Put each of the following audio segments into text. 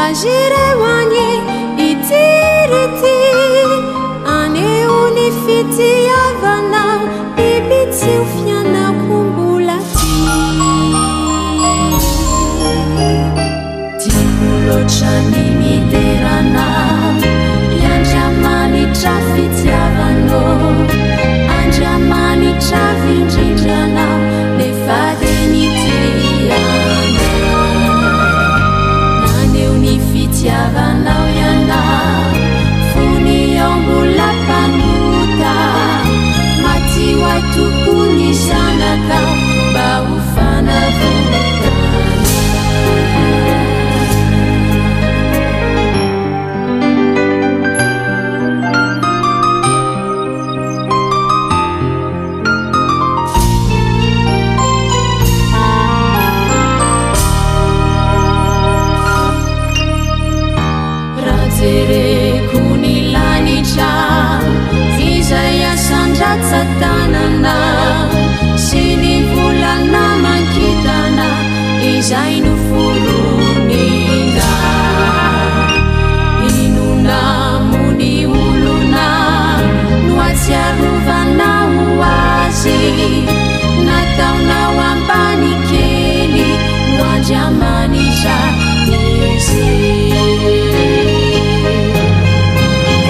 azy ireo anie ity ry ity Haneho ny fitiavanao Biby tsy ho fianako mbola tia Tiako loatra ny midera anao Ry Andriamanitra fitiavanao Andriamanitra avo indrindra anao Nefa dia nitia anao Naneho ny fitiavanao ianao Fony aho mbola mpanota Maty ho ahy tokoa ny zanakao Mba ho fanavotana. Raha jereko ny lanitra izay asandratsatànana sy ny volana aman-kintana izay noforonina. Inona moa ny olona no ahatsiarovanao azy? Nataonao ambany kely ho Andriamanitra izy.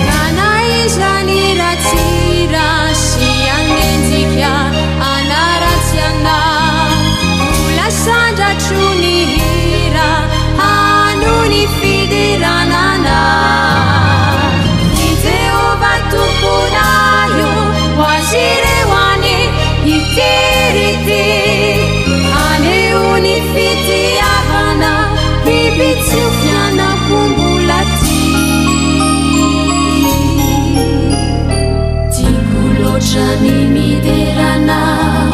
Ka na iza niratsira sy hanenjika hanaratsy anao, mbola sandratro ny hira hano ny fiderana anao. I Jehovah Tomponay ô, ho azy ireo anie ity ry ity. Haneho ny fitiavana, biby tsy ho fianako mbola tia. Tiako loatra ny midera anao,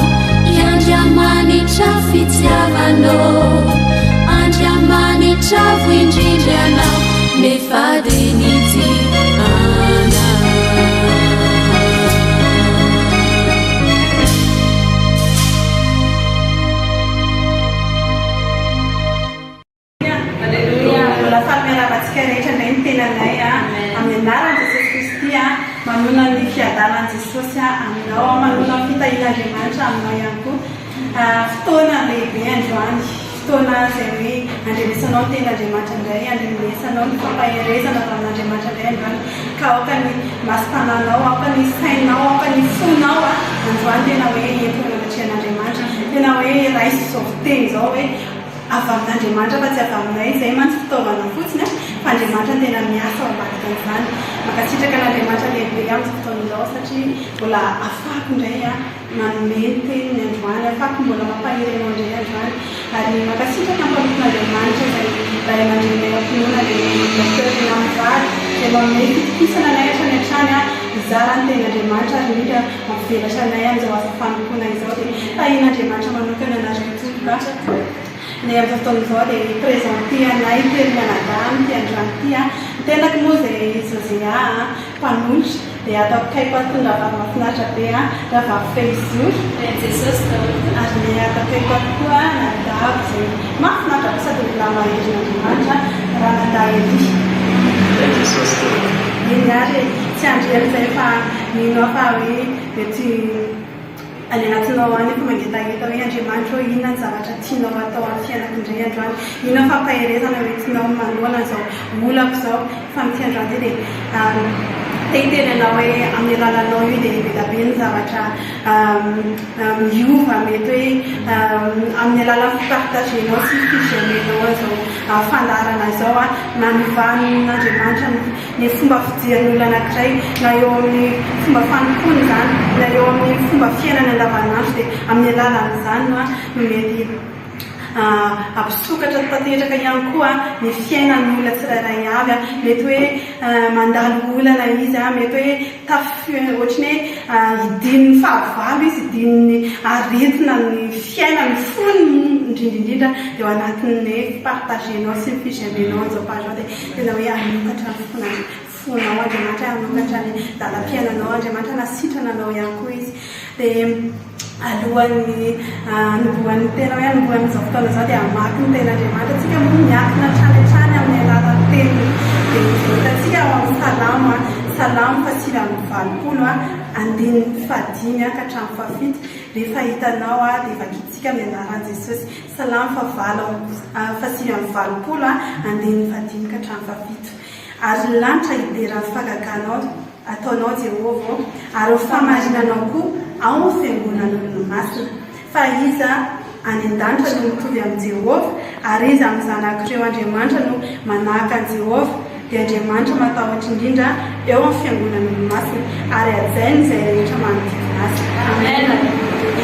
ry Andriamanitra fitiavanao. Andriamanitra avo indrindra ianao, nefa dia nitia anao. Aleloia! Mbola faly miarahaba antsika rehetra indray ny tenanay amin'ny anaran'i Jesosy Kristy manona ny fiadanan'i Jesosy aminao, manona ny fitahian'Andriamanitra aminao ihany koa. Fotoana lehibe androany, fotoana izay hoe andrenesanao ny tenin'Andriamanitra indray, andrenesanao ny fampaherezana avy amin'Andriamanitra indray androany. Ka aoka ny masom-panahinao, aoka ny sainao, aoka ny fonao androany tena hoe entiko eo anatrehan'Andriamanitra. Tena hoe raiso izao fiteny izao hoe avy amin'Andriamanitra fa tsy avy aminay, izay mantsy fitaovana fotsiny fa Andriamanitra no tena miasa ao ambadikan'izany. Mankasitraka an'Andriamanitra lehibe amin'izao fotoana izao satria mbola afahako indray manome ny teniny androany, afahako mbola mampahery anao indray androany. Ary mankasitraka ny mpanompon'Andriamanitra izay ray aman-dreninay ao am-pinoana dia Docteur Rina mivady izay manome fitokisana anay hatrany hatrany hizara ny tenin'Andriamanitra ary indrindra mampivelatra anay amin'izao asa fanompoana izao dia tahian'Andriamanitra manokana anareo tompoko a. Ny amin'izao fotoana izao dia hi-presenter anay telo mianadahy amin'ity androany ity a. Ny tenako moa izay Josea a, mpanolotra, dia ato akaikiko ato ny rahavavy mahafinaritra be a, rahavavy Fehizoro. Tahin'i Jesosy daholo. Ary ny ato akaikiko ato koa Nadabo izay mahafinaritra be sady olona maherin'Andriamanitra, Ranadahy Elia. Tahin'i Jesosy daholo. Eny ary e, tsy andry ela izay fa mino aho fa hoe mety any anatinao any efa mangetaheta hoe Andriamanitra ô inona ny zavatra tianao hatao amin'ny fiainako indray androany, inona ny fampaherezana hoentinao manoloana an'izao olako izao, fa amin'ity androany ity dia te hiteny anao hoe amin'ny alalanao io dia be dia be ny zavatra miova mety hoe amin'ny alalan'ny fi-partager-nao sy fi-j'aimer-nao an'izao fandaharana izao nanovan'Andriamanitra ny ny fomba fijerin'ny olona anankiray na eo amin'ny fomba fanompoany izany na eo amin'ny fomba fiainany andavanandro dia amin'ny alalan'izany no mety hampisokatra tanteraka ihany koa ny fiainan'ny olona tsirairay avy. Mety hoe mandalo olana izy, mety hoe taf ohatran'ny hoe hidian'ny fahavalo izy, hidian'ny aretina ny fiainany, ny fony indrindra indrindra dia ao anatin'ny fi-partager-nao sy ny fi-j'aimer-nao an'izao page izao dia Tena hoe hanokatra ny fona fonao Andriamanitra, hanokatra ny lalam-piainanao Andriamanitra, hanasitrana anao ihany koa Izy. Dia alohan'ny hanombohan'ny tena hoe hanombohan'izao fotoana izao dia hamaky ny tenin'Andriamanitra. Tsika moa miankina hatrany hatrany amin'ny. amin'ny alalan'ny teniny. Dia izay hitantsika ao amin'ny Salamo, Salamo faha-89, andininy fahadimy ka hatramin'ny fahafito. Rehefa hitanao dia vakintsika amin'ny anaran'i Jesosy. Salamo faha-89, andininy fahadimy ka hatramin'ny fahafito. Ary ny lanitra hidera ny fahagaganao ataonao, Jehovah ô, ary ny fahamarinanao koa ao amin'ny fiangonan'olona masina. Fa iza any an-danitra no mitovy amin'i Jehovah? Ary iza amin'ny zanak'ireo andriamanitra no manahaka an'i Jehovah? Dia Andriamanitra matahotra indrindra eo amin'ny fiangonan'olo-masina, ary hajainy izay rehetra manodidina azy. Amen!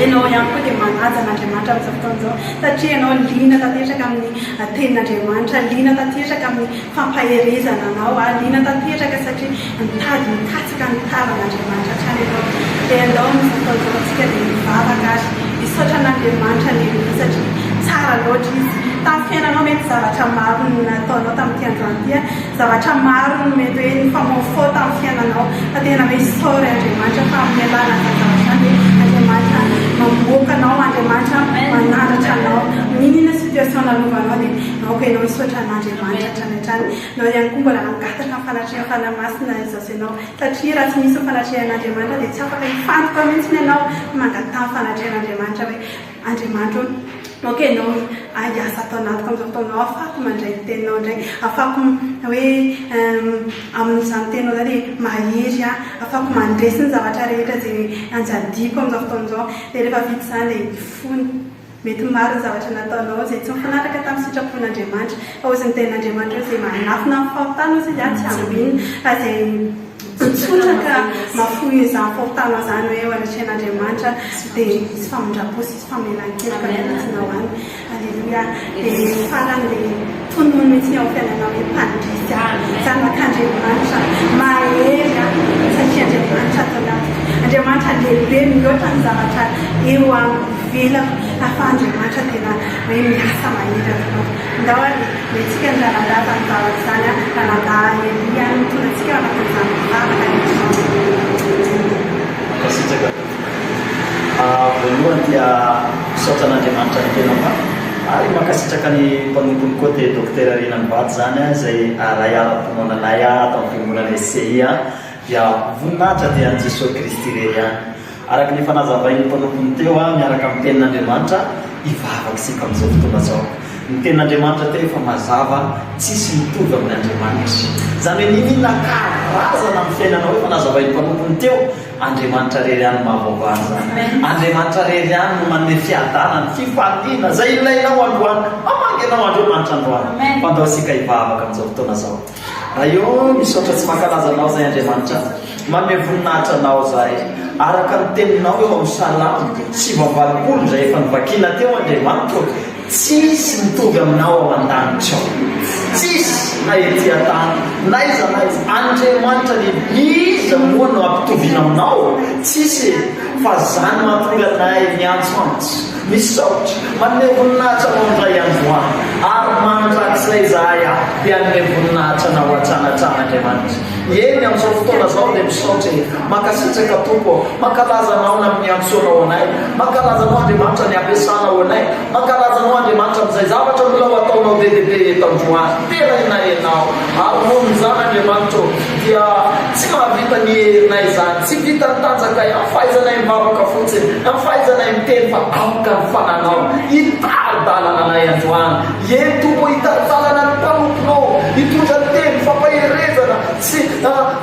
Ianao ihany koa dia manaja an'Andriamanitra amin'izao fotoana izao, satria ianao liana tanteraka amin'ny Tenin'Andriamanitra, liana tanteraka amin'ny fampaherezana anao, liana tanteraka satria mitady mikatsaka ny tavan'Andriamanitra hatrany ianao. Dia andao amin'izao fotoana izao isika dia hivavaka ary hisaotra an'Andriamanitra lehibe satria tsara loatra Izy. Tamin'ny fiainanao mety zavatra maro no nataonao tamin'ity androany ity, zavatra maro no mety hoe nifamofoa tamin'ny fiainanao fa tena hoe isaory Andriamanitra fa amin'ny alalan'izany zavatra izany dia Andriamanitra mamoaka anao, Andriamanitra manandratra anao. N'inon'inona situation lalovanao dia aoka ianao hisaotra an'Andriamanitra hatrany hatrany. Nao ihany koa mbola hangataka ny fanatrehan'ny Fanahy Masina izao sy ianao satria raha tsy misy ny fanatrehan'Andriamanitra dia tsy afaka hifantoka mihitsy ianao fa mangataha ny fanatrehan'Andriamanitra hoe Andriamanitra ô aoka ianao hiasa ato anatiko amin'izao fotoana izao ahafahako mandray ny teninao indray ahafahako hoe amin'izany teninao izany dia mahery aho ahafahako mandresy ny zavatra rehetra izay anjadiako amin'izao fotoana izao dia rehefa vita izany dia hifona Mety maro ny zavatra nataonao izay tsy mifanaraka tamin'ny sitrapon'Andriamanitra. Fa hozy ny tenin'Andriamanitra hoe izay manafina ny fahotana hozy izy tsy hambinina. Fa izay mitsotra ka mahafoy izany fahotanao izany hoe eo anatrehan'Andriamanitra dia hisy famindram-po sy hisy famelan-keloka mihitsy ho any. Aleloia. Dia farany dia tonony mihitsy ny ao amin'ny fiainanao hoe mpandresy aho, zanak'Andriamanitra, mahery aho satria Andriamanitra ato anatiko. Andriamanitra lehibe mihoatra ny zavatra eo amiko. Ivelako fa Andriamanitra tena hoe miasa mahery ato anatiko. Ndao ary hoentsika ny rahalahy tamin'ny vavaka izany an, rahalahy Elia no mitondra antsika ao anatin'izany vavaka izany. Mankasitraka tompoko. Voalohany dia misaotra an'Andriamanitra ny tenako ary mankasitraka ny mpanompony koa dia Dokotera Rina mivady izany izay ray ara-pinoana anay ato amin'ny fiangonana SCI dia voninahitra dia an'i Jesoa Kristy irery ihany. Araka ny efa nazavain'ny mpanompony teo, miaraka amin'ny Tenin'Andriamanitra, hivavaka isika amin'izao fotoana izao. Ny Tenin'Andriamanitra teo efa mazava, tsisy mitovy amin' Andriamanitra. Izany hoe n'inon'inona karazana amin'ny fiainanao efa nazavain'ny mpanompony teo, Andriamanitra irery ihany no mahavaovao an'izany. Andriamanitra irery ihany no manome fiadanana, fifaliana, izay ilainao androany. Mamangy anao Andriamanitra androany. Fa andao isika hivavaka amin'izao fotoana izao. Ray ô, misaotra tsy mankalaza Anao izay Andriamanitra, manome voninahitra Anao izahay, araka ny Teninao eo amin'ny Salamo 89 izay efa novakiana teo, Andriamanitra ô, tsisy mitovy Aminao ao an-danitra ao, tsisy na ety an-tany, na aiza na aiza, Andriamanitra anie, iza moa no ampitoviana Aminao? Tsisy e, fa izany mahatonga anay miantsoantso. Misaotra, manome voninahitra anao indray androany, ary mandrakizay izahay dia hanome voninahitra anao hatrany hatrany Andriamanitra. Eny, amin'izao fotoana izao dia misaotra e, mankasitraka Tompo ô, mankalaza anao ny amin'ny niantsoanao anay, mankalaza anao Andriamanitra ny hampiasanao anay, mankalaza anao Andriamanitra amin'izay zavatra mbola ho ataonao be dia be eto androany. Derainay Ianao, ary noho izany Andriamanitra ô, dia tsy mahavita ny herinay izany, tsy vitan'ny tanjakay, amin'ny fahaizanay mivavaka fotsiny, amin'ny fahaizanay miteny fa aoka ny fananao hitari-dalana anay androany. Eny Tompo ô, hitari-dalana ny mpanomponao, hitondra teny fampaherezana sy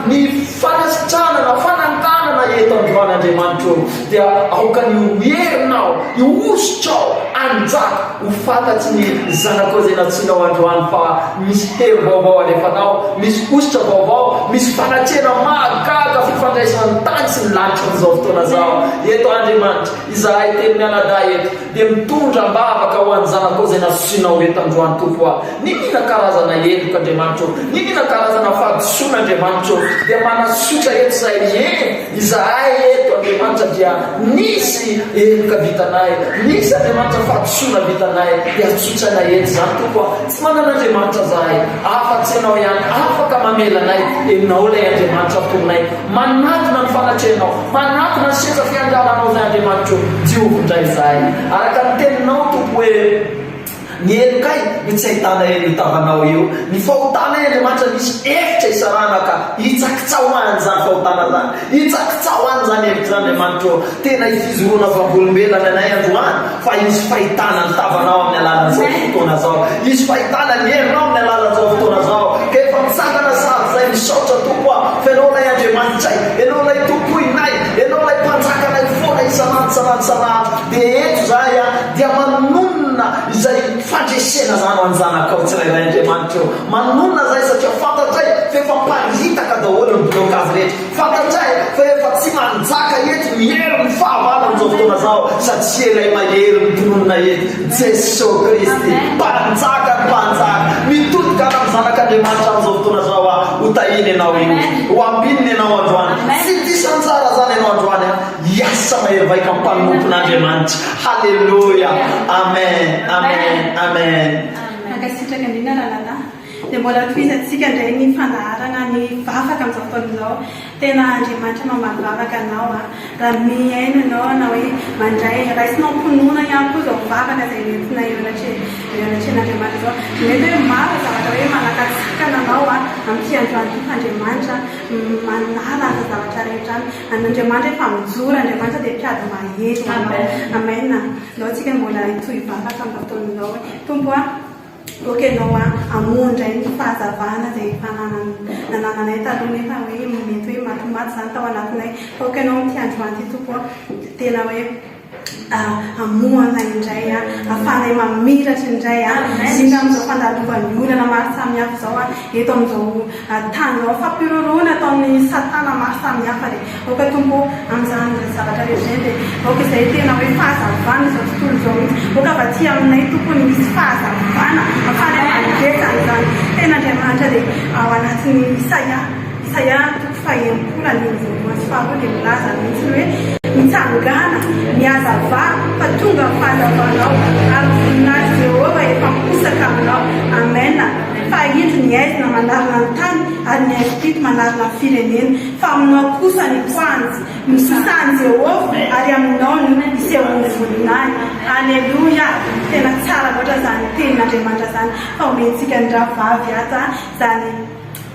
ny fanasitranana, fananganana eto androany Andriamanitra ô, dia aoka ny herinao, ny hosotrao hanjaka. Ho fantatry ny zanakao izay nantsoinao androany fa misy hery vaovao alefanao, misy hosotra vaovao, misy fanatrehana mahagaga fifandraisana ny tany sy ny lanitra amin'izao fotoana izao. Eto Andriamanitra, izahay telo mianadahy eto dia mitondra am-bavaka ho an'ny zanakao izay nantsoinao eto androany Tompo a. N'inona karazana heloka Andriamanitra ô, n'inona karazana fahadisoana Andriamanitra ô, dia manasotra eto izahay, eny, Izahay eto Andriamanitra dia nisy heloka vitanay, nisy Andriamanitra fahadisoana vitanay, dia atsotranay eto izany Tompo a, tsy manana Andriamanitra zahay afa-tsy Ianao ihany afaka mamela anay, Ianao ilay Andriamanitra atoronay, manatona ny fanatrehanao, manatona ny seza fiandriananao izay Andriamanitra o, diovy indray izahay araka ny teninao Tompo hoe. Ny helokay no tsy ahitana eo tavanao eo. Ny fahotanay Andriamanitra misy efitra isarahana ka hitsakitsaho any izany fahotana izany. Hitsakitsaho any izany hevitra izany Andriamanitra ô. Tena hifizoroana vavolombelona anay androany fa hisy fahitana ny tavanao amin'ny alalan'izao fotoana izao. Hisy fahitana ny herinao amin'ny alalan'izao fotoana izao. Ka efa mitsangana sahady izay misaotra Tompo aho fa Ianao ilay Andriamanitray, Ianao ilay Tompoinay, Ianao ilay Mpanjakanay foana isan'andro isan'andro isan'andro. Dia eto izahay dia manonona izay fandresena izany ho an'ny zanakao tsirairay Andriamanitra ô. Manonona izahay satria fantatray fa efa miparitaka daholo ny blocage rehetra. Fantatray fa efa tsy manjaka eto ny herin'ny fahavalo amin'izao fotoana izao satria ilay mahery mitonona eto, Jesoa Kristy, Mpanjaka ny mpanjaka. Mitodika any amin'ny zanak'Andriamanitra amin'izao fotoana izao aho, ho tahiana ianao io, ho ambinina ianao androany. Tsy diso anjara izany ianao androany an. Hiasa mahery vaika mpanompon'Andriamanitra. Haleloia. Amen. Amen. Amen. Mankasitraka indrindra rahalahy. Dia mbola tohizantsika indray ny fandaharana ny vavaka amin'izao fotoana izao. Tena Andriamanitra mamaly vavaka anao a. Raha mihaino ianao na hoe mandray, raisinao am-pinoana ihany koa izao vavaka izay nentina eo anatrehan'Andriamanitra izao. Mety hoe maro ny zavatra hoe manakatsakana anao amin'ity androany ity fa Andriamanitra manala aza zavatra rehetra any. An'Andriamanitra efa mijoro, Andriamanitra dia mpiady mahery ho anao. Amen. Ndao tsika mbola hitohy vavaka amin'izao fotoana izao hoe, Tompo a, aoka Ianao hamoha indray ny fahazavana izay efa nanananay taloha nefa hoe mety hoe matimaty izany tao anatinay. Fa aoka Ianao amin'ity androany ity Tompo a, tena hoe hamohana indray, ahafahanay mamiratra indray, indrindra amin'izao fandalovan'ny olana maro samihafa izao eto amin'izao tany izao, fampihorohoroana ataon'ny satana maro samihafa dia aoka Tompo ô, amin'izany zavatra rehetra izay dia aoka izay tena hoe fahazavana izao tontolo izao mihitsy, aoka avy aty aminay Tompo ny misy fahazavana ahafahanay mandresy an'izany. Tena Andriamanitra dia ao anatin'ny Isaia. Isaia toko faha-60 andininy voalohany sy faharoa dia milaza mihitsy ny hoe, Mitsangàna, mihazavà, fa tonga ny fahazavanao, ary ny voninahitr'i Jehovah efa miposaka aminao. Amena. Fa indro ny haizina manarona ny tany, ary ny haizim-pito manarona ny firenena, fa aminao kosa ny poahany, ny sisahan'i Jehovah, ary aminao no isehoan'ny voninahiny. Aleloia! Tena tsara loatra izany tenin'Andriamanitra izany, fa omentsika ny rahavavy ato izany.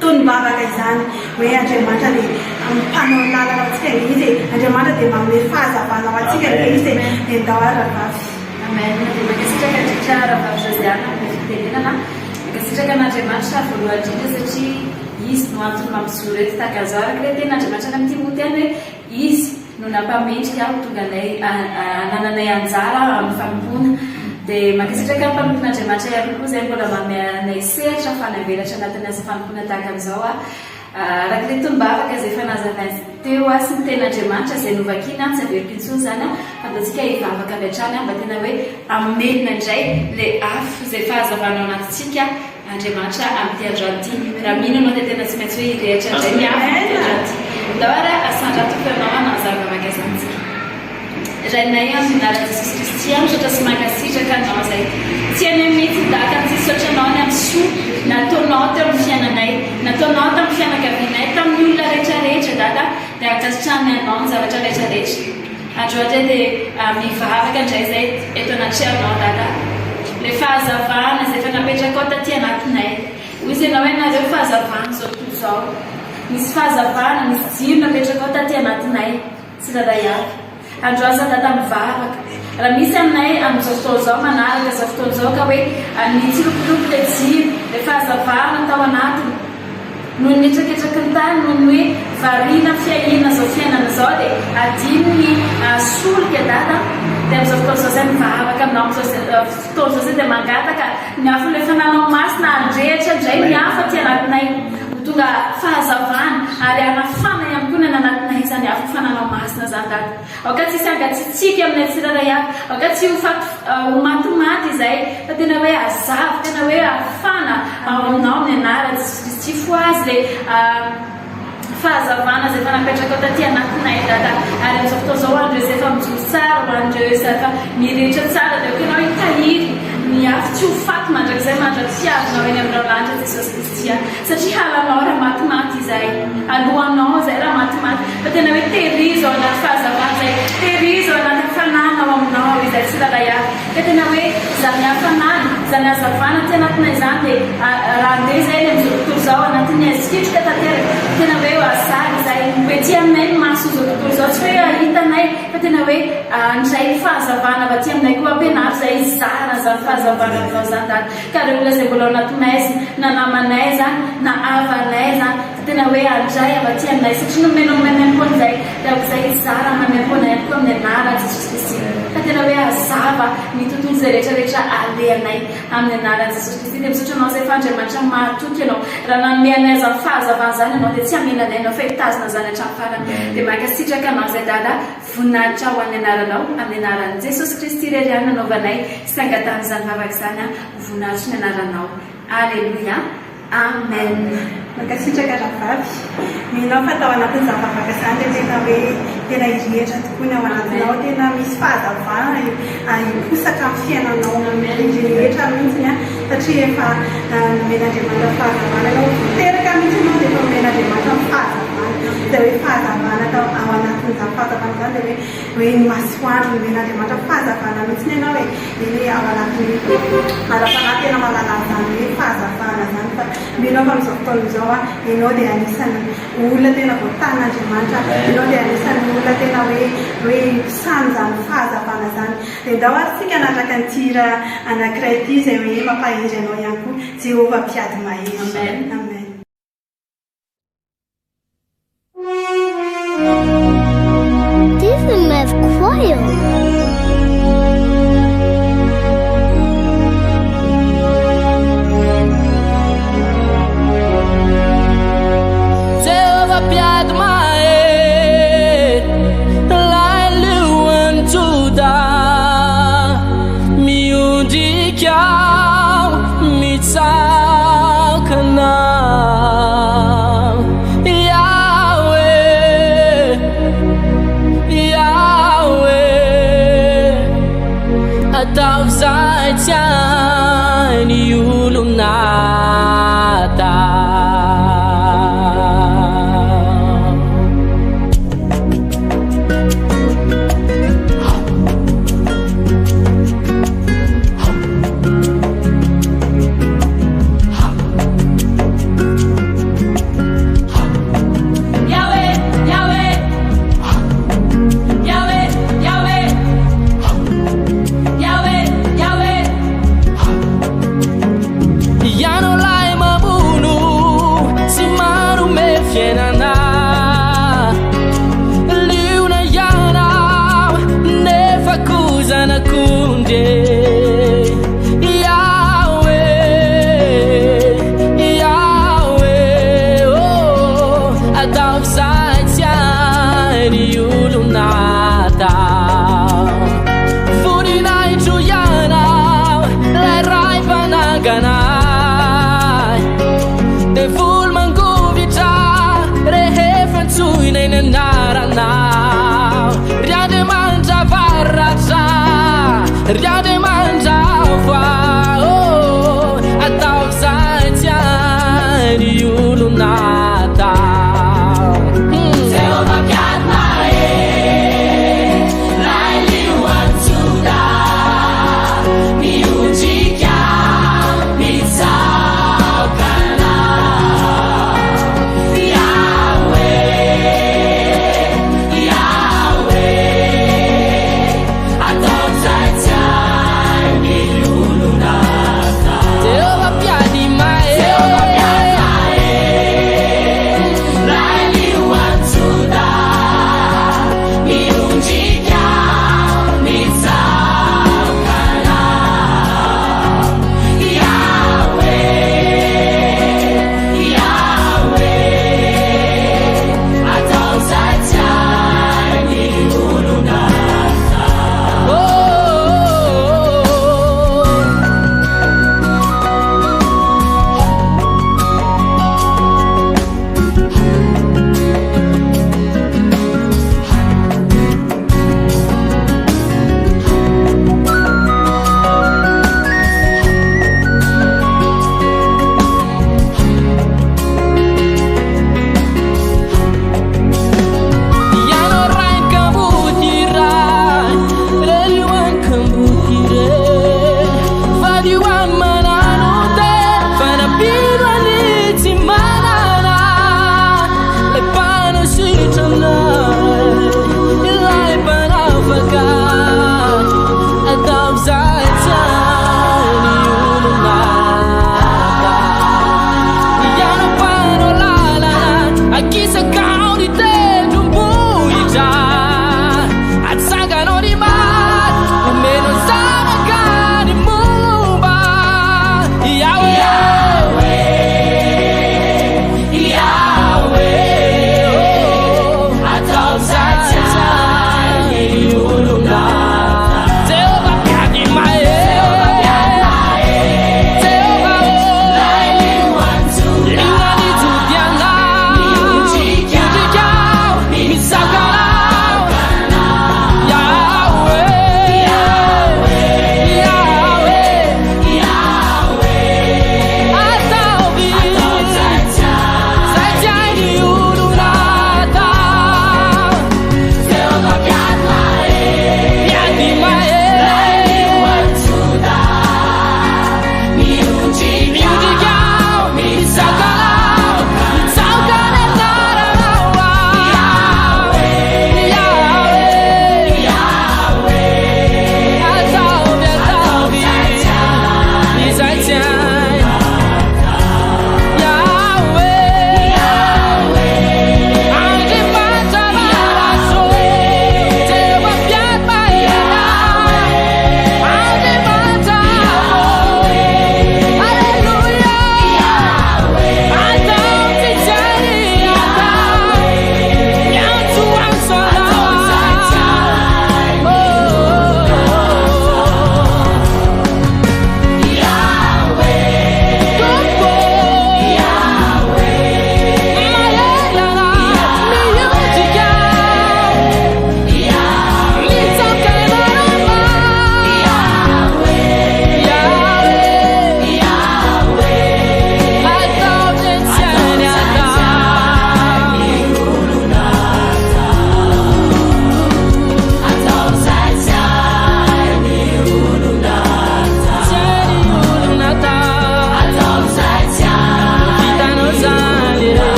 Tonom-bavaka izany hoe Andriamanitra dia mpanao lalana ho antsika ange Izy e! Andriamanitra dia manome fahazavana ho antsika ange Izy e! Dia ndao ary rahavavy. Amen. Dia mankasitraka indrindra rahavavy Josiane amin'ny fitenenana. Mankasitraka an'Andriamanitra voalohany indrindra satria Izy no antony mampijoro eto tahaka an'izao. Araka ilay tenin'Andriamanitra any amin'ny Timoty any hoe Izy no nampamendrika ho tonga anay hanananay anjara amin'ny fanompoana. Dia mankasitraka ny mpanompon'Andriamanitra ihany koa izay mbola manome anay sehatra ahafahana mivelatra anatin'ny asa fanompoana tahaka an'izao. Araka ilay tonom-bavaka izay efa nazavainy teo sy ny tenin'Andriamanitra izay novakiana, tsy averiko intsony izany fa andaontsika hivavaka avy hatrany mba tena hoe hamelona indray ilay afo izay fahazavana ao anatintsika Andriamanitra amin'ity androany ity. Raha mino ianao dia tena tsy maintsy hoe hirehitra indray ny afo amin'ity androany ity. Ndao ary asandrato ny feonao hanazava vavaka izany tsika. Rainay amin'ny anaran'i Jesosy Kristy aho misaotra sy mankasitraka Anao izay tsy hainay mihitsy ny tahaka ny tsy hisaotra Anao ny amin'ny soa nataonao teo amin'ny fiainanay, nataonao tamin'ny fianakavianay, tamin'ny olona rehetra rehetra Dada dia ankasitrahanay Anao ny zavatra rehetra rehetra. Androany indray dia mivavaka indray izay eto anatrehanao Dada. Ilay fahazavana izay efa napetrakao taty anatinay. Hoy izy ianao hoe nareo fahazavan'izao tontolo izao. Nisy fahazavana, nisy jiro napetrakao taty anatinay tsirairay avy. Androany za Dada mivavaka. Raha misy aminay amin'izao fotoana izao manaraka izao fotoana izao ka hoe nitsiropiropy ilay jiro, ilay fahazavana tao anatiny, Noho ny hetraketraky ny tany, noho ny hoe variana fiahiana izao fiainana izao dia adino ny solika dada dia amin'izao fotoana izao izay mivavaka aminao amin'izao fotoana izao izay dia mangataka ny afon'ilay fananao masina handrehitra indray ny afo aty anatinay ho tonga fahazavana ary hanafana ihany koa ny any anatinay izany afo fananao masina izany dada. Aoka tsy hisy hangatsiatsiaka aminay tsirairay avy. Aoka tsy ho faty ho matimaty izahay, fa tena hoe hazava, tena hoe hafana ao aminao amin'ny anaran'i Jesosy Kristy. Fohazy ilay fahazavana izay efa napetrakao taty anatinay, Dada. Ary amin'izao fotoana izao, ho an'ireo izay efa mijoro tsara, ho an'ireo izay efa mirehitra tsara, dia aoka ianao hitahiry. Ny afo tsy ho faty mandrakizay mandra-piavinao eny aminao lanitra Jesosy Kristy a! Satria halanao raha matimaty izahay, alohanao izay raha matimaty, fa tena hoe tehirizo ao anaty fahazavana izay, tehirizo ao anaty hafanana ao aminao izahay tsirairay avy, ka tena hoe izany hafanana, izany hazavana aty anatinay izany dia raha handeha izahay eny amin'izao tontolo izao anatin'ny haizin-kitroka tanteraka, tena hoe hazava izahay, ho ety aminay ny mason'izao tontolo izao, tsy hoe hahita anay fa tena hoe handray ny fahazavana avy aty aminay koa, ampianaro izahay hizara an'izany fahazavana aminao izany Dada. Ka ireo olona izay mbola ao anaty maizina, na namanay izany, na havanay izany, dia tena hoe handray avy aty aminay, satria nomenao maimaimpoana izay, dia aoka izay hizara maimaimpoana ihany koa amin'ny anaran'i Jesosy Kristy. Fa tena hoe hazava ny tontolo izay rehetra rehetra alehanay amin'ny anaran'i Jesosy Kristy. Dia misaotra Anao izay fa Andriamanitra mahatoky Ianao. Raha nanome anay izany fahazavana izany Ianao, dia tsy hamela anay Ianao fa hitazona izany hatramin'ny farany. Dia mankasitraka Anao izay Dada. Voninahitra ho an'ny anaranao, amin'ny anaran'i Jesosy Kristy irery ihany nanaovanay sy angatahana izany vavaka izany ho voninahitry ny anaranao. Aleloia. Amen. Mankasitraka rahavavy. Mino aho fa tao anatin'izany vavaka izany dia tena hoe tena hirehitra tokoa ny ao anatinao, tena misy fahazavana hiposaka amin'ny fiainanao rehetra mihitsy an, satria efa nomen'Andriamanitra fahazavana ianao, vao teraka mihitsy ianao dia efa nomen'Andriamanitra ny fahazavana. Izay hoe fahazavana tao ao anatin'izany fahazavana izany dia hoe hoe ny masoandro nomen'Andriamanitra fahazavana mihitsy ianao e, eny e, ao anatin'ny ara-panahy tena mahalala an'izany hoe fahazavana izany fa mino aho fa amin'izao fotoana izao a, ianao dia anisan'ny olona tena voatahin'Andriamanitra, ianao dia anisan'ny olona tena hoe hoe iposahan'izany fahazavana izany. Dia ndao ary isika hanaraka an'ity hira anankiray ity izay hoe mampahery anao ihany koa, Jehovah mpiady mahery. Amen. Amen. Jehovah mpiady mahery, Ilay Lioan'i Joda, miondrika aho mitsaoka Anao, Yahweh, Yahweh, ataovy izay tsy hain'ny olona atao. Yahweh, Yahweh, Yahweh, Yahweh, Yahweh, Yahweh. Ianao lay mamono.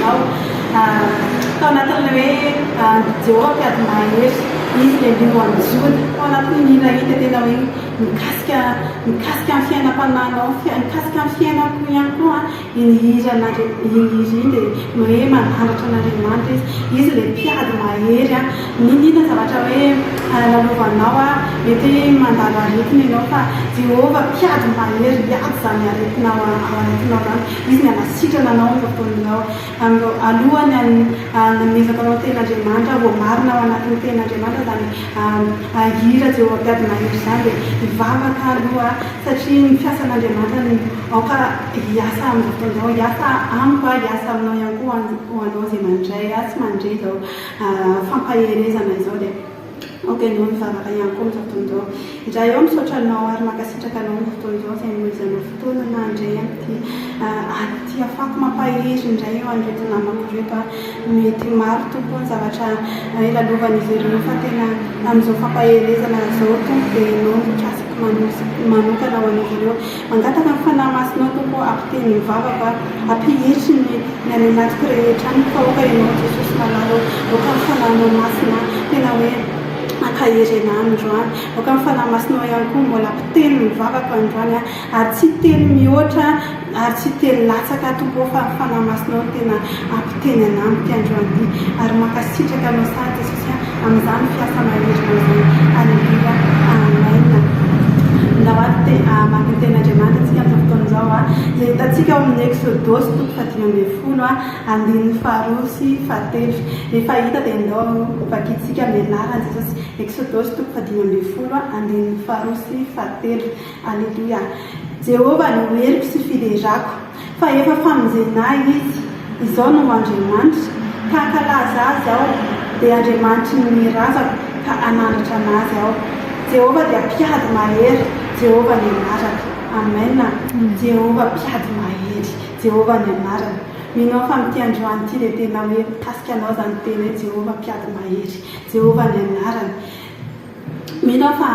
anao. Tao anatin'ilay hoe Jehovah mpiady mahery, Izy ilay lion an'i Joda. Tao anatin'iny hira iny dia tena hoe mikasika mikasika ny fiainam-panahinao, mikasika ny fiainako ihany koa iny hira iny hira iny dia hoe manandratra an'Andriamanitra izy. Izy ilay mpiady mahery. N'inon'inona zavatra hoe lalovanao, mety hoe mandalo aretina ianao fa Jehovah mpiady mahery hiady izany aretina ao anatinao izany. Izy ny hanasitrana anao amin'izao fotoana izao. Alohan'ny hanomezako anao ny tenin'Andriamanitra, voamarina ao anatin'ny tenin'Andriamanitra izany hira Jehovah Mpiady Mahery izany, dia hivavaka aloha satria ny fiasan'Andriamanitra no aoka hiasa amin'izao fotoana izao, hiasa amiko, hiasa aminao ihany koa ho anao izay mandray ahy sy mandre izao fampaherezana izao dia. Aoka ianao hivavaka ihany koa amin'izao fotoana izao. Indray aho misaotra anao ary mankasitraka anao amin'izao fotoana izao izay nohizanao fotoana na indray amin'ity alina ity ahafahako mampahery indray eo an'ireto namako ireto aho. Mety maro Tompo ny zavatra lalovan'izy ireo fa tena amin'izao fampaherezana izao Tompo dia ianao no mikasika manokana ho an'izy ireo. Mangataka ny Fanahy Masinao Tompo hampiteny ny vavako aho, hampihetry ny ny any anatiko rehetra any fa aoka Ianao Jesosy malala ô, aoka ny Fanahinao Masina tena hoe hankahery anah androany, aoka ny Fanahy Masinao ihany koa mbola hampiteny ny vavako androany ary tsy hiteny mihoatra ary tsy hiteny latsaka aho Tompo ô fa ny Fanahy Masinao no tena hampiteny anah amin'ity androany ity ary mankasitraka Anao sahady Jesosy a amin'izany fiasa maherinao izany. Aleloia. Amen. Ndao ary te hamaky ny tenin'Andriamanitra isika amin'izao fotoana izao a. Izay hitantsika ao amin'ny Eksodosy toko fahadimy ambin'ny folo a, andininy faharoa sy fahatelo. Rehefa hita dia ndao vakintsika amin'ny anaran'i Jesosy. Eksodosy toko fahadimy ambin'ny folo a, andininy faharoa sy fahatelo. Aleloia. Jehovah no heriko sy fiderako, fa efa famonjena ahy Izy. Izao no Andriamanitra, ka hankalaza Azy aho, dia Andriamanitry ny razako, ka hanandratra an'Azy aho. Jehovah dia mpiady mahery, Jehovah ny anarany. Amen. Jehovah mpiady mahery, Jehovah ny anarany. Mino aho fa amin'ity androany ity dia tena hoe mikasika anao izany teny hoe Jehovah mpiady mahery, Jehovah ny anarany. Mino aho fa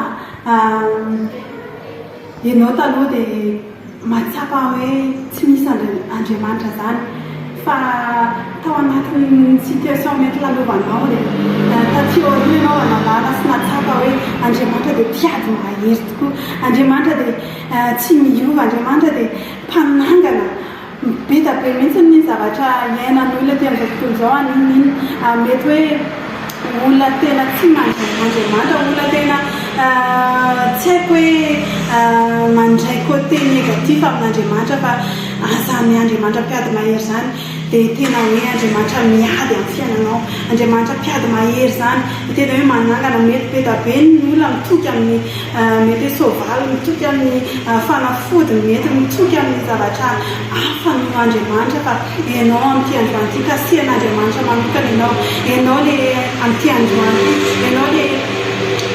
ianao taloha dia mahatsapa hoe tsy misy Andriamanitra izany fa tao anatin'ny situation mety lalovanao dia taty aoriana ianao vao nahalala sy nahatsapa hoe Andriamanitra dia mpiady mahery tokoa, Andriamanitra dia tsy miova, Andriamanitra dia mpanangana. Be dia be mihitsy ny zavatra iainan'olona ety amin'izao tontolo izao any inona inona. Mety hoe olona tena tsy mandray an'Andriamanitra, olona tena tsy haiko hoe mandray côté négatif amin'Andriamanitra fa izany Andriamanitra mpiady mahery izany dia tena hoe Andriamanitra miady amin'ny fiainanao. Andriamanitra mpiady mahery izany dia tena hoe manangana. Mety be dia be ny olona mitoky amin'ny mety hoe soavaly, mitoky amin'ny fanafody, mety mitoky amin'ny zavatra hafa noho Andriamanitra fa ianao amin'ity androany ity, kasihan'Andriamanitra manokana ianao, ianao le amin'ity androany ity, ianao le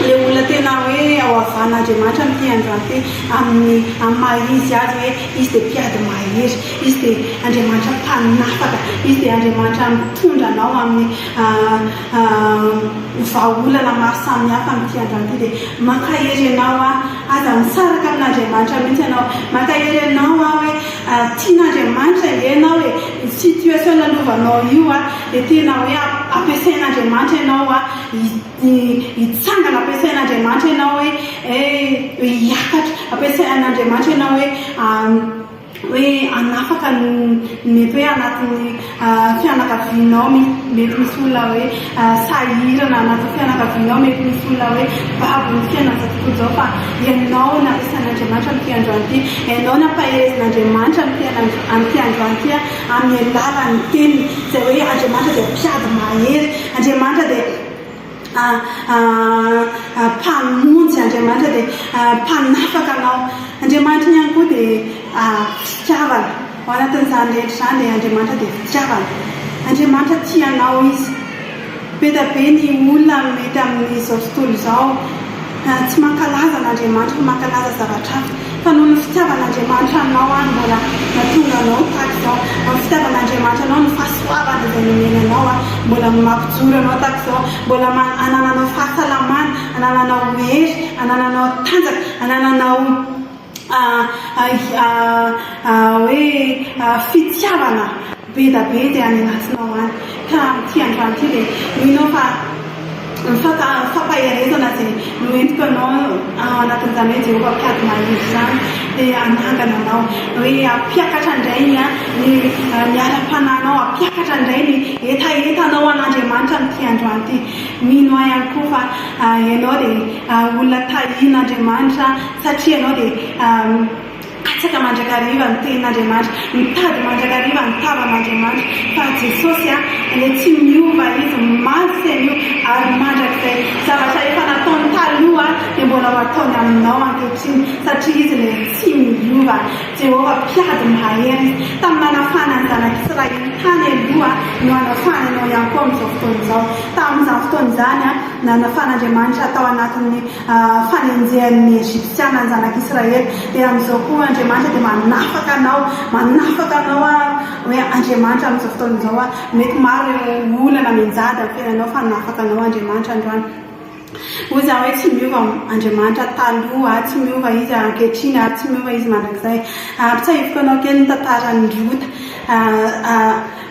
le olona tena hoe ao havan'Andriamanitra amin'ity androany ity, amin'ny amin'ny maha izy azy hoe izy dia mpiady mahery, izy dia Andriamanitra mpanafaka, izy dia Andriamanitra mitondra anao amin'ny vahaolana maro samihafa amin'ity androany ity dia mankahery anao aho, aza misaraka amin'Andriamanitra mihitsy ianao, mankahery anao aho hoe tian'Andriamanitra ange ianao e, ny situation lalovanao io dia tena hoe ampiasain'Andriamanitra ianao hitsangana, ampiasain'Andriamanitra ianao hoe hiakatra, ampiasain'Andriamanitra ianao hoe hoe hanafaka ny mety hoe anatin'ny fianakavianao mety misy olona hoe sahirana anatin'ny fianakavianao mety misy olona hoe babo ny fiainan'izao tontolo izao fa ianao no ampiasain'Andriamanitra amin'ity androany ity ianao no ampaherezin'Andriamanitra amin'ity androany ity amin'ny alalan'ny teniny izay hoe Andriamanitra dia mpiady mahery Andriamanitra dia Mpamonjy Andriamanitra dia Mpanafaka anao. Andriamanitra ihany koa dia fitiavana. Ao anatin'izany rehetra izany dia Andriamanitra dia fitiavana. Andriamanitra tia anao Izy. Be dia be ny olona mety amin'izao tontolo izao tsy mankalaza an'Andriamanitra fa mankalaza zavatra hafa. Fa noho ny fitiavan'Andriamanitra anao no mbola nahatonga anao tahaka izao. Ny fitiavan'Andriamanitra anao, ny fahasoavana izay nomeny anao mbola mampijoro anao tahaka izao. Mbola anananao fahasalamana, anananao hery, anananao tanjaka, anananao hoe fitiavana. Be da be izay any anatinao any. Ka amin'ity androany ity dia mino aho fa ny fampaherezana izay noentiko anao ao anatin'izany hoe Jehovah mpiady mahery izany dia hanangana anao, hoe hampiakatra indray ny ny ara-panahinao, hampiakatra indray ny hetahetanao an'Andriamanitra amin'ity androany ity. Mino aho ihany koa fa ianao dia olona tahian'Andriamanitra satria ianao dia Katsaka mandrakariva ny tenin'Andriamanitra, mitady mandrakariva ny tavan'Andriamanitra, fa Jesosy a, ilay tsy miova Izy, mantsy anio ary mandrakizay, zavatra efa nataony taloha dia mbola ho ataony aminao ankehitriny, satria Izy ilay tsy miova, Jehovah mpiady mahery Izy, tamin'ny nanafahana ny zanak'Israely tany aloha no hanafahany anao ihany koa amin'izao fotoana izao, tamin'izany fotoana izany nanafahan'Andriamanitra tao anatin'ny fanenjehan'ny Egyptiana ny zanak'Israely, dia amin'izao koa Andriamanitra dia manafaka anao, manafaka anao hoe Andriamanitra amin'izao fotoana izao, mety maro ireo olana mianjady amin'ny fiainanao fa hanafaka anao Andriamanitra androany. Hoy izaho hoe tsy miova Andriamanitra taloha, tsy miova Izy ankehitriny ary tsy miova Izy mandrakizay. Ampitsahiviko anao kely ny tantaran'i Rota,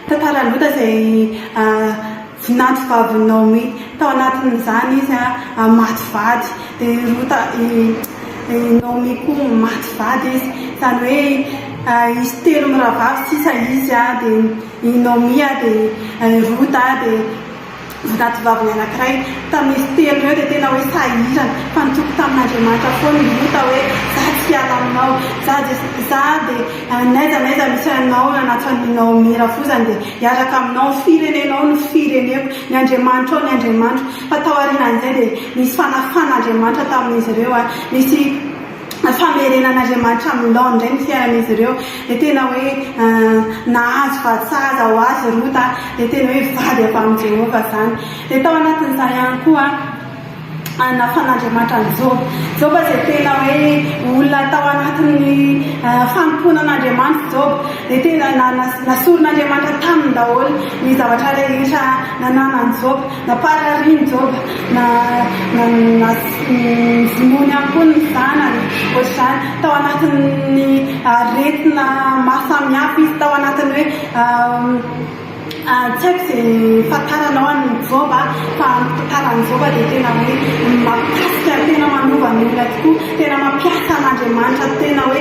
tantaran'i Rota izay Vinanto vavin'i Naomi. Tao anatin'izany izy maty vady. Dia i Rota, i Naomi koa maty vady izy. Izany hoe izy telo mirahavavy sisa izy, dia i Naomi, dia i Rota, dia vinanto vaviny anankiray. Tamin'izy telo ireo dia tena hoe sahirana. Fa nitoky tamin'Andriamanitra foana i Rota hoe, Za tsy hiala aminao. Za dia, za dia n'aiza n'aiza misy anao, nanatso an'i Naomi rafozany dia. Hiaraka aminao, ny firenenao no fireneko, ny Andriamanitrao ny Andriamanitro. Fa tao aorianan'izay dia nisy fanafan'Andriamanitra tamin'izy ireo, nisy famerenan'Andriamanitra amin'ny laoniny indray ny fiainan'izy ireo. Dia tena hoe nahazo vady sahaza ho azy Rota, dia tena hoe vady avy amin'i Jehovah izany. Dia tao anatin'izay ihany koa, Nafan'Andriamanitra an'i Joba. Joba izay tena hoe olona tao anatin'ny fanompoana an'Andriamanitra Joba. Dia tena nasorin'Andriamanitra taminy daholo ny zavatra rehetra nananan'i Joba. Namparariany Joba, novonoiny ihany koa ny zanany. Ohatr'izany. Tao anatin'ny aretina maro samihafa izy, tao anatin'ny hoe Tsy haiko izay fahatananao an'i Joba fa ny tantaran'i Joba dia tena hoe mahakasika tena manova ny olona tokoa, tena mampiasa an'Andriamanitra tena hoe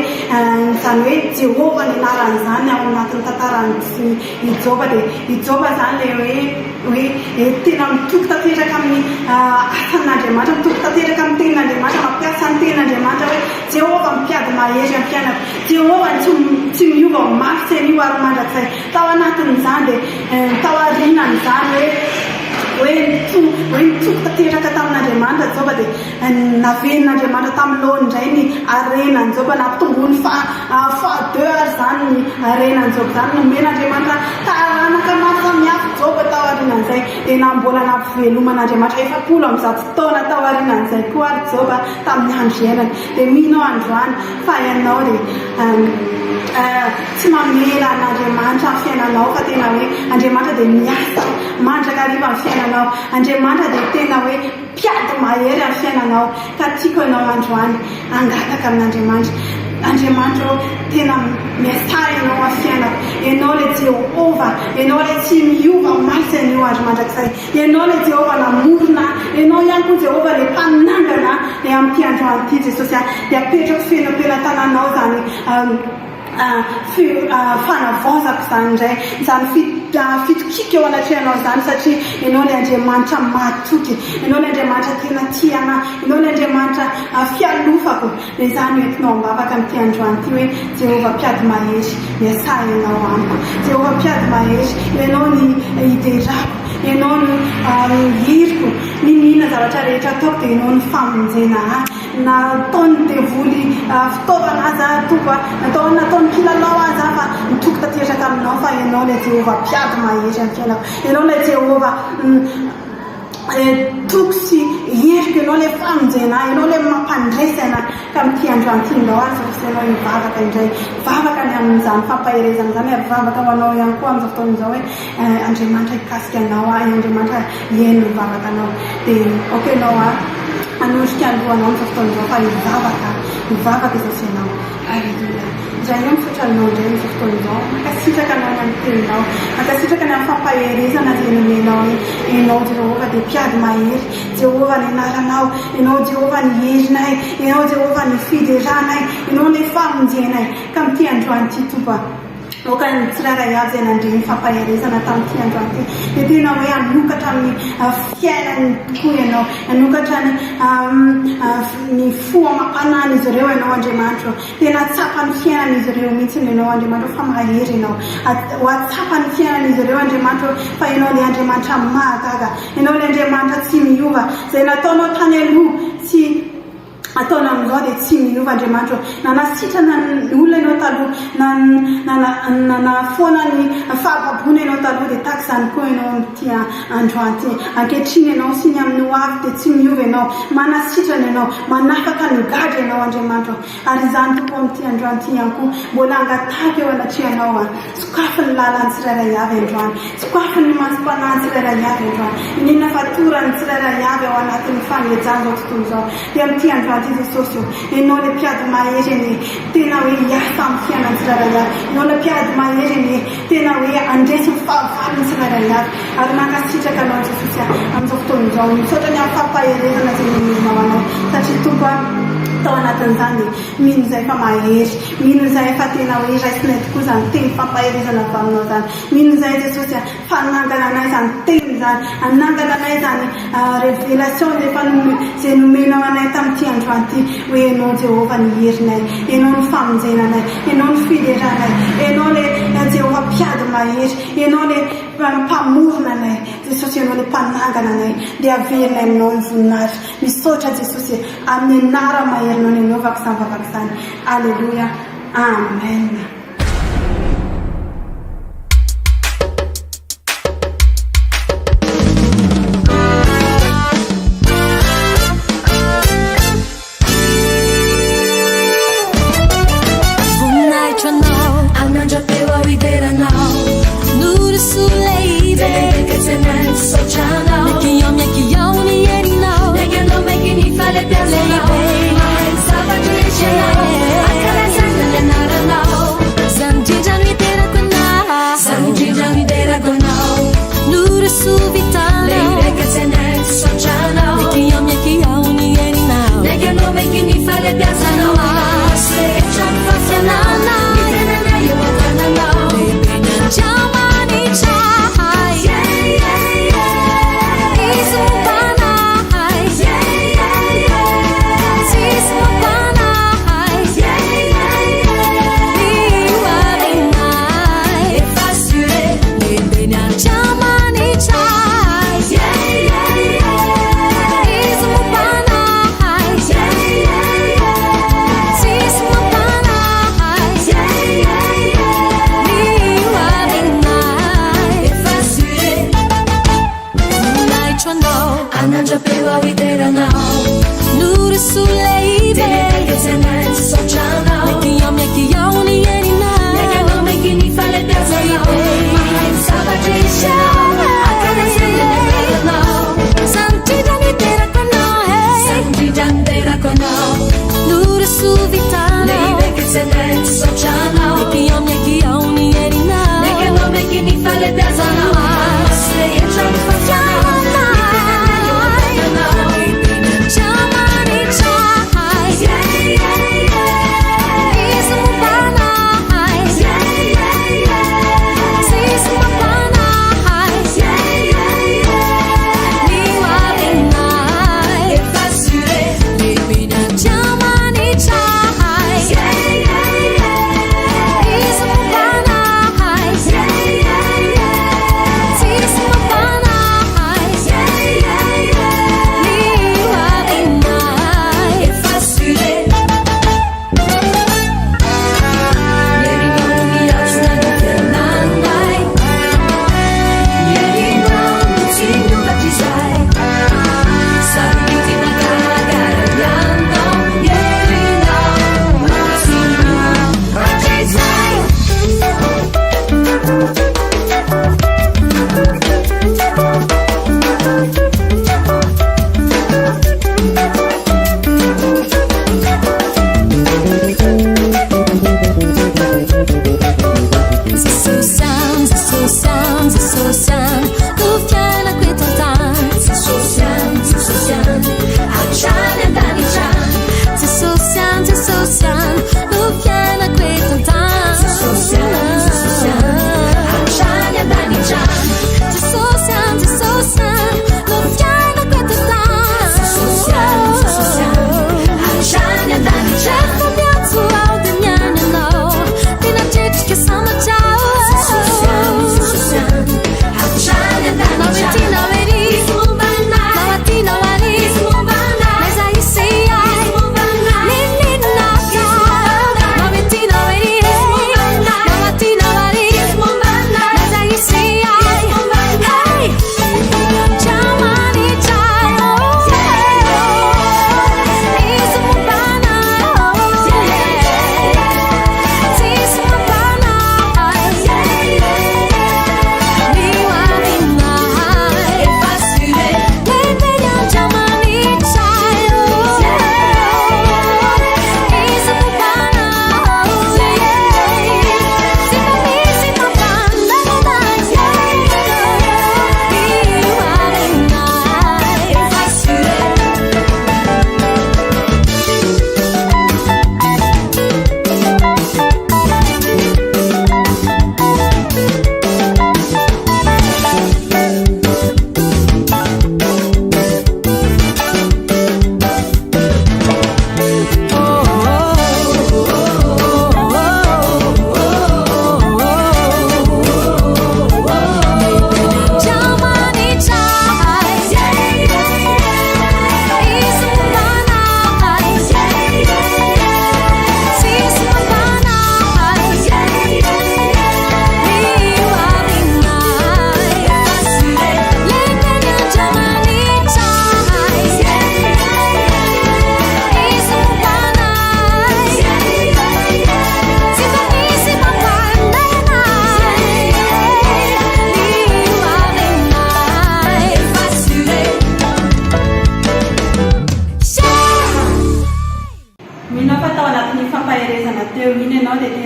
izany hoe Jehovah ny anarany izany ao anatin'ny tantaran'i Joba dia i Joba izany ilay hoe hoe tena mitoky tanteraka amin'ny asan'Andriamanitra, mitoky tanteraka amin'ny tenin'Andriamanitra, mampiasa ny tenin'Andriamanitra hoe Jehovah mpiady mahery amin'ny fiainako, Jehovah tsy miova mafy tsy anio ary mandrakizay. Tao anatin'izany dia tao aorianan'izany hoe hoe hoe nitoky tanteraka tamin'Andriamanitra Joba dia naverin'Andriamanitra tamin'ny laoniny indray ny harenan'i Joba, nampitomboiny fa fois deux ary izany ny harenan'i Joba izany, nomen'Andriamanitra taranaka maro samihafa Joba tao aorianan'izay, dia na mbola nampiveloman'Andriamanitra 140 taona tao aorianan'izay koa ary Joba tamin'ny andro iainany. Dia mino aho androany fa ianao dia tsy mamela an'Andriamanitra amin'ny fiainanao fa tena hoe Andriamanitra dia miasa mandrakariva amin'ny fiainanao. Andriamanitra dia tena hoe mpiady mahery amin'ny fiainanao ka tiako ianao androany hangataka amin'Andriamanitra. Andriamanitra ô, tena miasà ianao amin'ny fiainako. Ianao ilay Jehovah, ianao ilay tsy miova omaly sy anio ary mandrakizay. Ianao ilay Jehovah namorona ahy, Ianao ihany koa Jehovah ilay mpanangana ahy, dia amin'ity androany ity Jesosy ah, dia apetrako feno am-pelatananao izany fanavaozako izany indray, izany fitokiako eo anatrehanao izany, satria Ianao ilay Andriamanitra mahatoky, Ianao ilay Andriamanitra tena tia anahy, Ianao ilay Andriamanitra fialofako. Dia izany no entinao am-bavaka amin'ity androany ity hoe, Jehovah Mpiady Mahery, miasà Ianao amiko. Jehovah Mpiady Mahery, Ianao ny hiderako, Ianao no heriko, n'inon'inona zavatra rehetra ataoko dia Ianao no famonjena ahy. Nataon'ny devoly fitaovana aza aho Tompo a, natao nataony kilalao aza aho fa nitoky tanteraka aminao fa Ianao ilay Jehovah Mpiady Mahery amin'ny fiainako. Ianao ilay Jehovah. Toky sy heriko Ianao ilay famonjena ahy, Ianao ilay mampandresy anahy. Ka amin'ity androany ity indao ary izao sy ianao hivavaka indray. Vavaka ny amin'izany fampaherezana izany ary vavaka ho anao ihany koa amin'izao fotoana izao hoe Andriamanitra hikasika anao ahy, Andriamanitra hihaino ny vavaka anao. Dia aoka ianao hanorika ny lohanao amin'izao fotoana izao fa hivavaka. Mivavaka izao sy ianao. Aleloia. Ray ô, misaotra Anao indray amin'izao fotoana izao. Mankasitraka Anao ny amin'ny Teninao. Mankasitraka ny amin'ny fampaherezana izay nomenao hoe Ianao Jehovah dia mpiady mahery. Jehovah ny anaranao. Ianao Jehovah ny herinay. Ianao Jehovah ny fideranay. Ianao ilay famonjenay. Ka amin'ity androany ity Tompo a. Aoka ny tsirairay avy izay nandre ny fampaherezana tamin'ity androany ity dia tena hoe hanokatra ny fiainany tokoa Ianao, hanokatra ny ny fo amam-panahin'izy ireo Ianao Andriamanitra ô. Tena hahatsapa ny fiainan'izy ireo mihitsy Ianao Andriamanitra ô fa mahery Ianao. Ho hahatsapa ny fiainan'izy ireo Andriamanitra ô fa Ianao ilay Andriamanitra mahagaga, Ianao ilay Andriamanitra tsy miova, izay nataonao tany aloha tsy ataonao amin'izao dia tsy miova Andriamanitra ô. Nanasitrana ny olona Ianao taloha, nanafoana ny fahababoana Ianao taloha dia tahaka izany koa Ianao amin'ity androany ity. Ankehitriny Ianao sy ny amin'ny ho avy dia tsy miova Ianao. Manasitrana Ianao, manafaka ny gadra Ianao Andriamanitra ô. Ary izany Tompo amin'ity androany ity ihany koa mbola angatahiko eo anatrehanao aho. Sokafy ny lalan'ny tsirairay avy androany. Sokafy ny masom-panahin'ny tsirairay avy androany. Iniana fatoran'ny tsirairay avy ao anatin'ny fangejan'izao tontolo izao. Dia amin'ity androany ity Jesosy ô, Ianao ilay mpiady mahery anie, tena hoe hiasa amin'ny fiainan'ny tsirairay avy. Ianao ilay mpiady mahery anie, tena hoe handresy ny fahavalon'ny tsirairay avy. Ary mankasitraka Anao Jesosy a, amin'izao fotoana izao. Misaotra ny amin'ny fampaherezana izay nomenao anay. Satria Tompo a, tao anatin'izany dia mino izahay fa mahery. Mino izahay fa tena hoe raisinay tokoa izany teny fampaherezana avy aminao izany. Mino izahay Jesosy a, fa hanangana anay izany teny izany, hanangana anay izany révélation izay efa nome, izay nomenao anay tamin'ity androany ity, hoe Ianao Jehovah ny herinay, Ianao no famonjena anay, Ianao no fideranay, Ianao ilay Jehovah mpiady mahery, Ianao ilay mpamorona anay, Jesosy Ianao ilay mpanangana anay, dia averinay aminao ny voninahitra. Misaotra Jesosy e, amin'ny anara-maherinao ny anaovako izany vavaka izany. Aleloia. Amen. Voninahitra anao Anandra-peo aho hideranao Norosoa lehibe Lehibe tsy anay misaotra anao Miaky ao miaky ao ny herinao Miaky anao miaky ny fahalebiazanao Mahay ny zava-drehetra ianao Ankalazaina ny anaranao Zany indrindra no hiderako anao Zany indrindra no hiderako anao Norosoa vitanao Lehibe tsy anay misaotra anao Miaky ao miaky ao ny herinao Miaky anao miaky ny fahalebiazanao Maso rehetra ny fafianana Ny tenanay eo an-tananao Lehibe ny Andriamanitra Yeah, yeah, yeah. Izy momba anay Yeah, yeah, yeah. Tsisy mampanahy Yeah, yeah, yeah. Ny hoavinay Efa assuré Lehibe ny Andriamanitra Yeah, yeah, yeah. Izy momba anay Yeah, yeah, yeah. Tsisy mampanahy Yeah, yeah, yeah. Ny hoavinay Efa assuré Voninahitra anao Anandra-peo aho hideranao Norosoa lehibe Lehibe tsy anay misaotra anao Miaky ao miaky ao ny herinao Miaky anao miaky ny fahalebiazanao Mahay ny zava-drehetra ianao Ankalazaina ny anaranao Zany indrindra no hiderako anao hey. Zany indrindra no hiderako anao Norosoa vitanao Lehibe tsy anay misaotra anao Miaky ao miaky ao ny herinao Miaky anao miaky ny fahalebiazanao Maso rehetra ny fafianao Ny tenanay eo an-tananao Lehibe ny Andriamanitra Yeah, yeah, yeah.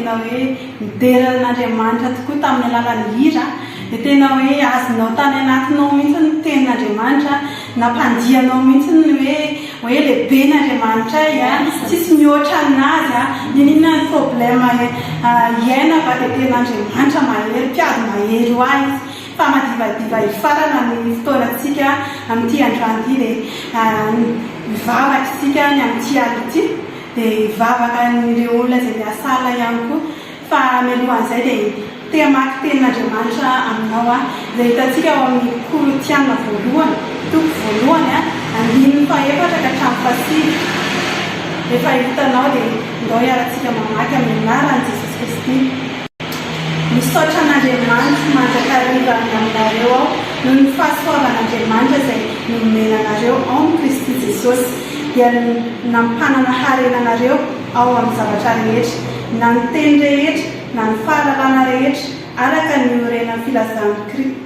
tena hoe nidera an'Andriamanitra tokoa tamin'ny alalan'ny hira, dia tena hoe azonao tany anatinao mihitsy ny tenin'Andriamanitra, nampandihy anao mihitsy ny hoe hoe lehibe ny Andriamanitray a, tsisy mihoatra an'Azy a, n'inon'inona ny problème iainako a dia tena Andriamanitra mahery, mpiady mahery ho ahy Izy. Fa madivadiva hifarana ny fotoanantsika amin'ity androany ity dia hivavaka isika ny amin'ity alina ity dia hivavaka an'ireo olona izay miasa alina ihany koa fa mialohan'izay dia te hamaky tenin'Andriamanitra aminao aho izay hitantsika ao amin'ny Korintiana voalohany toko voalohany andininy fahefatra ka hatramin'ny fahasivy. Rehefa hitanao dia ndao hiarantsika mamaky amin'ny anaran'i Jesosy Kristy. Misaotra an'Andriamanitro mandrakariva ny aminareo aho noho ny fahasoavan'Andriamanitra izay nomena anareo ao amin'i Kristy Jesosy, dia ny nampanana harena anareo ao amin'ny zavatra rehetra, na ny teny rehetra, na ny fahalalana rehetra, araka ny niorenan'ny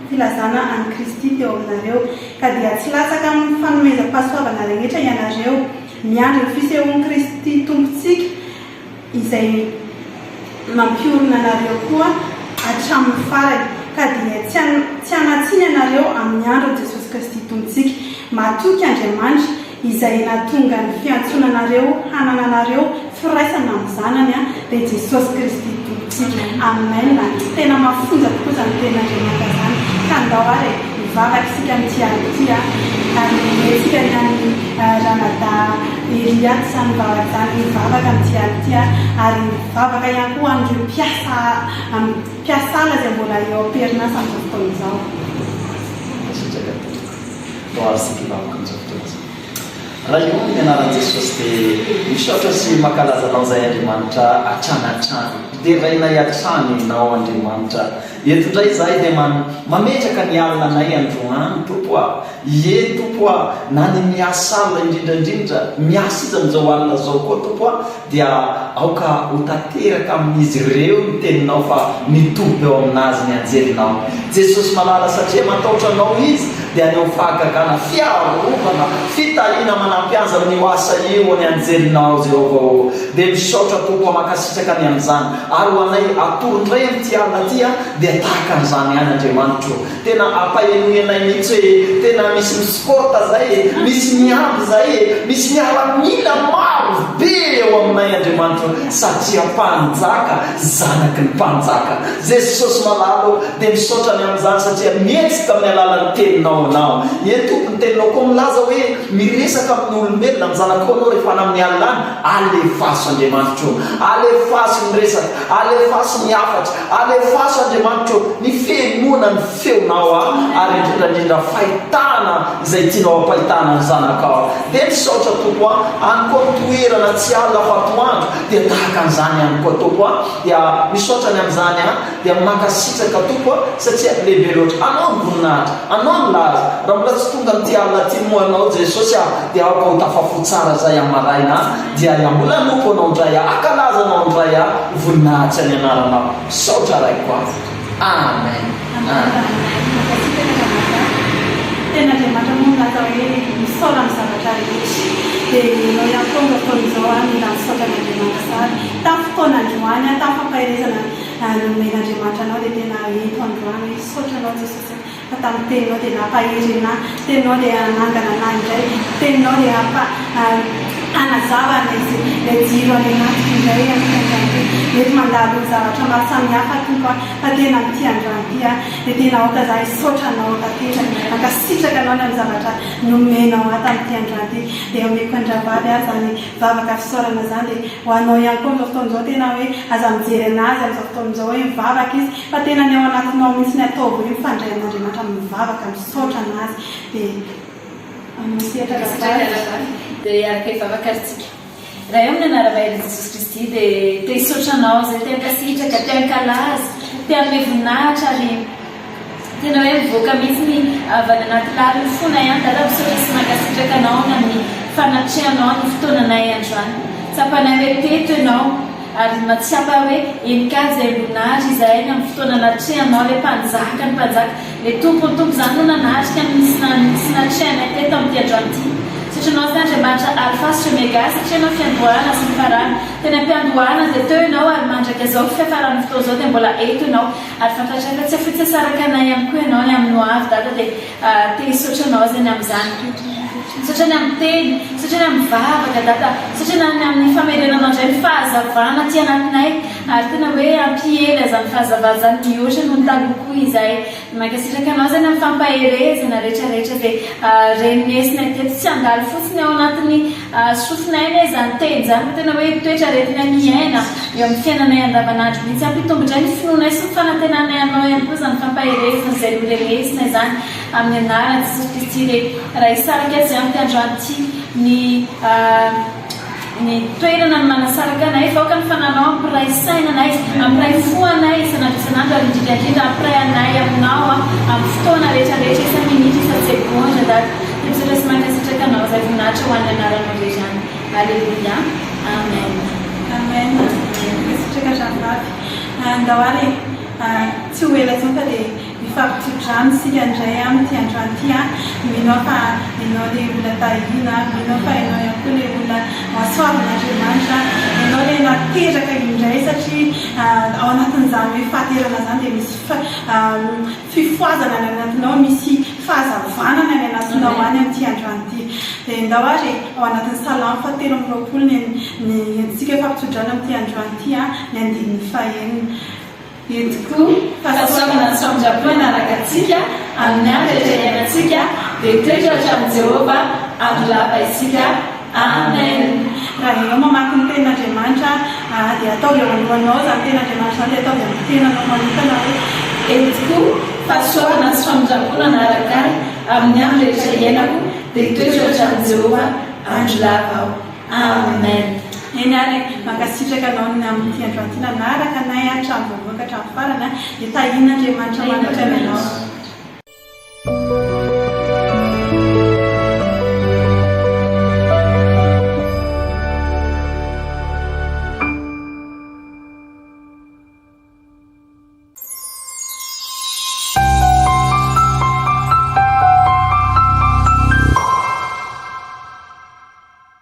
filazana an'i Kristy teo aminareo, ka dia tsy latsaka amin'ny fanomezam-pahasoavana rehetra ianareo, miandry ny fisehoan'i Kristy Tompontsika, izay mampiorina anareo koa hatramin'ny farany, ka dia tsy tsy hanan-tsiny ianareo amin'ny andron'i Jesosy Kristy Tompontsika. Matoky Andriamanitra, izay nahatonga ny fiantsoana anareo hanananareo firaisana amin'ny Zanany, dia Jesosy Kristy Tompontsika. Amen. Tena mafonja tokoa izany tenin'Andriamanitra izany. Ka ndao ary e, hivavaka isika amin'ity alina ity, ary omentsika ny an'i Ranadahy Eliath izany vavaka izany, hivavaka amin'ity alina ity, ary hivavaka ihany koa ho an'ireo mpiasa, mpiasa ala izay mbola eo am-perinasa amin'izao fotoana izao. Mankasitraka tompoko. Ndao ary isika hivavaka amin'izao fotoana izao. Ray ô, amin'ny anaran'i Jesosy dia misaotra sy mankalaza Anao izahay Andriamanitra hatrany hatrany. Derainay hatrany Ianao Andriamanitra. Eto indray izahay dia mametraka ny alina anay androany Tompo a! Ie Tompo a! Na ny miasa alina indrindra indrindra, miasa izy amin'izao alina izao koa Tompo a, dia aoka ho tanteraka amin'izy ireo ny teninao fa mitoby eo aminazy ny anjelinao. Jesosy malala satria mataotra anao izy dia haneho fahagagana, fiarovana, fitahiana manampy azy amin'io asa io ny anjelinao Jehovah ô! Dia misaotra Tompo a mankasitraka ny amin'izany ary ho anay atoro indray amin'ity alina ity a dia tahaka an'izany ihany Andriamanitro tena ampahenoy anay mihitsy hoe tena misy mi-scorte zay e misy miandry zay e misy miaramila maro be eo aminay Andriamanitro satria mpanjaka zanaky ny mpanjaka Jesosy malala ô dia misaotra ny amin'izany satria mihetsika amin'ny alalan'ny teninao anao Ie Tompo ny teninao koa milaza hoe miresaka amin'ny olombelona ny zanakao anao rehefa any amin'ny alina any Alefaso Andriamanitra ô! Alefaso ny resaka, alefaso ny hafatra, alefaso Andriamanitra ô ny fihenoana ny feonao aho ary indrindra indrindra fahitana izay tianao hampahitana ny zanakao aho. Dia misaotra Tompo a, any koa ny toerana tsy alina fa atoandro dia tahaka an'izany ihany koa Tompo a, dia misaotra ny amin'izany aho. Dia mankasitraka Tompo a satria lehibe loatra Anao ny voninahitra, Anao ny laza. Raha mbola tsy tonga amin'ity alina ity moa Anao Jesosy a dia aoka ho tafafo tsara zay amin'ny maraina a dia ya mbola hanompo Anao indray aho, hankalaza Anao indray aho, voninahitra ny anaranao. Misaotra Raiko a. Amen. Amen. Mankasitraka Ramada. Tena Andriamanitra moa milaza hoe misaora amin'ny zavatra rehetra. Dia ianao ihany koa amin'izao fotoana izao a mila misaotra an'Andriamanitra sahady. Tamin'ny fotoana androany a, tamin'ny fampaherezana nomen'Andriamanitra anao dia tena ento androany hoe misaotra anao Jesosy fa tamin'ny teninao dia nampahery anah, teninao dia hanangana anah indray, teninao dia hampa hanazava ilay jiro any anatiko indray amin'ity androany ity. Mety mandalo zavatra maro samihafa Tompo a, fa tena amin'ity androany ity a, dia tena aoka za hisaotra anao tanteraka, mankasitraka anao ny amin'ny zavatra nomenao ahy tamin'ity androany ity. Dia omeko an-dRahavavy aho izany vavaka fisaorana izany dia ho anao ihany koa amin'izao fotoana izao tena hoe aza mijery an'azy amin'izao fotoana izao hoe mivavaka izy fa tena ny ao anatinao mihitsy ny ataovy hoe mifandray amin'Andriamanitra mivavaka misaotra an'azy dia anao sehatra Rahavavy. Dia hiaraka hivavaka ary tsika. Ray amin'ny anaram-bahelin'i Jesosy Kristy dia te hisaotra anao izay te hankasitraka, te hankalaza, te hanome voninahitra ary Tena hoe mivoaka mihitsy ny avy any anaty lalin'ny fonay any Dada misaotra sy mankasitraka anao ny amin'ny fanatrehanao ny fotoananay androany. Tsapanay hoe teto ianao ary mahatsiapa hoe henikajy izay voninahitra izahay ny amin'ny fotoana natrehanao ilay mpanjaka ny mpanjaka, ilay tompon'ny tompo izany no nanatrika ny sy natrehanay teto amin'ity androany ity. Satria Ianao izany Andriamanitra Alpha sy Omega, satria Ianao fiandohana sy ny farany. Teny am-piandohana dia teo Ianao ary mandraka izao fiafaran'ny fotoana izao dia mbola eto Ianao. Ary fantatray fa tsy afoy tsy asaraka anay ihany koa Ianao ny amin'ny ho avy Dada dia te hisaotra Anao izay ny amin'izany. Misaotra ny amin'ny teny, misaotra ny amin'ny vavaka Dada, misaotra ny ny amin'ny famerenanao indray ny fahazavana aty anatinay ary tena hoe hampiely an'izany fahazavana izany mihoatra noho ny taloha koa izahay. Mankasitraka anao izany amin'ny fampaherezana rehetra rehetra izay renesinay teto. Tsy handalo fotsiny ao anatin'ny sofinay anie izany teny izany fa tena hoe toetra aretinay miaina eo amin'ny fiainanay andavanandro mihitsy. Hampitombo indray ny finoanay sy ny fanantenanay anao ihany koa izany fampaherezana izay norenesinay izany amin'ny anaran'i Jesosy Kristy re. Raha hisaraka azy amin'ity androany ity ny Ny toerana no manasaraka anay fa aoka ny fananao hampiray saina anay, hampiray fo anay isan'andro isan'andro ary indrindra indrindra hampiray anay aminao amin'ny fotoana rehetra rehetra, isa-minitra, isa-tsegondra Dada. Dia misaotra sy mankasitraka anao izay voninahitra ho an'ny anaranao irery ihany. Aleloia. Amen. Amen. Mankasitraka rahavavy. Andao ary tsy ho ela intsony fa dia Mifampitso-drano isika indray amin'ity androany ity an! Mino aho fa ianao ilay olona tahiana, mino aho fa ianao ihany koa ilay olona hasoavin'Andriamanitra, ianao ilay nateraka indray satria ao anatin'izany hoe fahaterana izany dia misy fifohazana any anatinao, misy fahazavanana any anatinao any amin'ity androany ity. Dia ndao ary e, ao anatin'ny Salamo fahatelo amby roapolo ny ny entintsika hifampitso-drano amin'ity androany ity an, ny andininy fahenina. Io tokoa, fahasoavana sy famindram-po hanaraka antsika amin'ny andro rehetra iainantsika, dia hitoetra hatramin'i Jehovah andro lava isika. Amen. Raha ianao mamaky ny Tenin'Andriamanitra, dia ataovy eo alohanao izany Tenin'Andriamanitra izany, dia ataovy amin'ny tenanao manokana hoe. Eny tokoa, fahasoavana sy famindram-po no hanaraka ahy amin'ny andro rehetra iainako, dia hitoetra hatramin'i Jehovah andro lava aho. Amen. Eny ary e, mankasitraka anao ny amin'ity androany ity nanaraka anay hatramin'ny voalohany ka hatramin'ny farany a, dia tahian'Andriamanitra manokana anao.